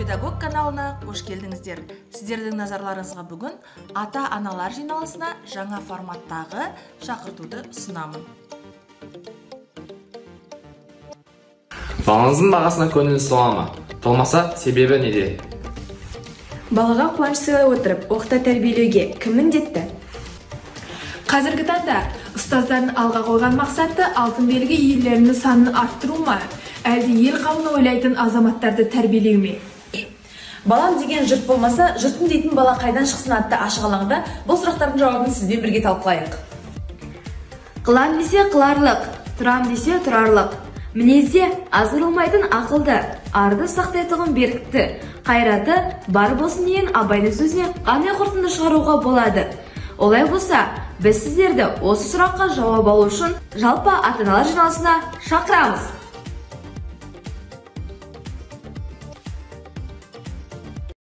Педагог каналына қош келдіңіздер. Сіздердің назарларыңызға бүгін ата-аналар жиналысына жаңа форматтағы шақыртуды ұсынамын. Балаңыздың бағасына көңіліңіз тола ма? Толмаса, себебі неде? Балаға қуаныш сыйлай отырып, оқыта тәрбиелеуге кім міндетті? Қазіргі таңда ұстаздардың алға қойған мақсаты алтын белгі иелерінің санын арттыру ма, әлде ел қамын ойлайтын азаматтарды тәрбиелеу ме? Балам деген жұрт болмаса, жұртым дейтін бала қайдан шықсын атты ашық алаңда бұл сұрақтардың жауабын сізбен бірге талқылайық. Қылам десе қыларлық, тұрам десе тұрарлық. Мінезде азғырылмайтын ақылды, арды сақтайтұғын берікті, қайраты бар болсын деген Абайдың сөзіне қандай қорытынды шығаруға болады? Олай болса, біз сіздерді осы сұраққа жауап алу үшін жалпы ата-аналар жиналысына шақырамыз.